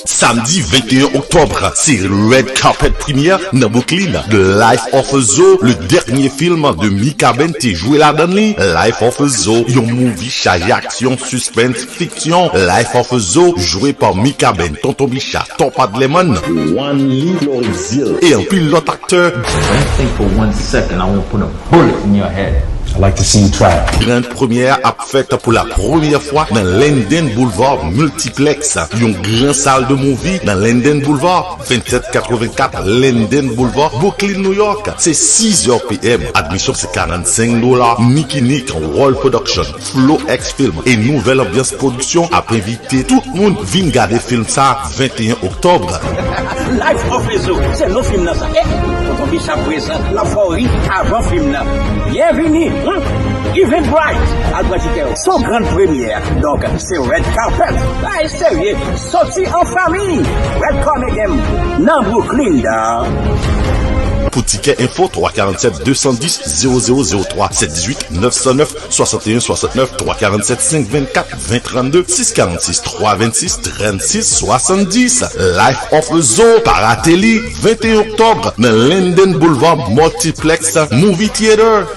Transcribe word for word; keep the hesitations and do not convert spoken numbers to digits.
Samdi venteyen oktòb, se red carpet premiere nan Brooklyn. The Life of a Zo, le dènye fim de Mikaben te jwe ladan li. Life of a Zo, yon movie chaje aksyon, suspense, fiksyon. Life of a Zo, jwe pa Mikaben, Tonton Bicha, Top Adleman, Wanley Florizil e anpil lòt aktè. Don't think for one second I won't put a bullet in your head. I like to see you try. Grand premyè ap fèt pou la premyè fwa nan Linden Boulevard Multiplex, yon gran sal de movie nan Linden Boulevard, vennsèt katrevenkat Linden Boulevard, Brooklyn, New York. Se sizè p m. Admisyon se karannsenk dola. Nicky Nick, World Production, Flow X Film e Nouvèl Anbyans Production ap envite tout moun vin gade fim sa venteyen oktòb. Life of a Zo, se non fim nan sa. Eh, Tonton Bicha prezan, l ap fè w ri avan fim nan. Byenvini, hmm? Eventbrite, al pran tikè w. Se yon gran premyè, donk se red carpet. Bagay serye, soti an fanmi. Welcome again nan Brooklyn, dawg. Pou tikè enfo, twa karannsèt de san dis zewo zewo zewo twa, sèt dizuit nèf san nèf, swasanteyen swasannnèf, twa karannsèt senk vennkat, ven trannde, sis karannsis twa vennsis trannsis swasanndis. Life of a Zo, pa rate li, venteyen oktòb, nan Linden Boulevard Multiplex Movie Theater.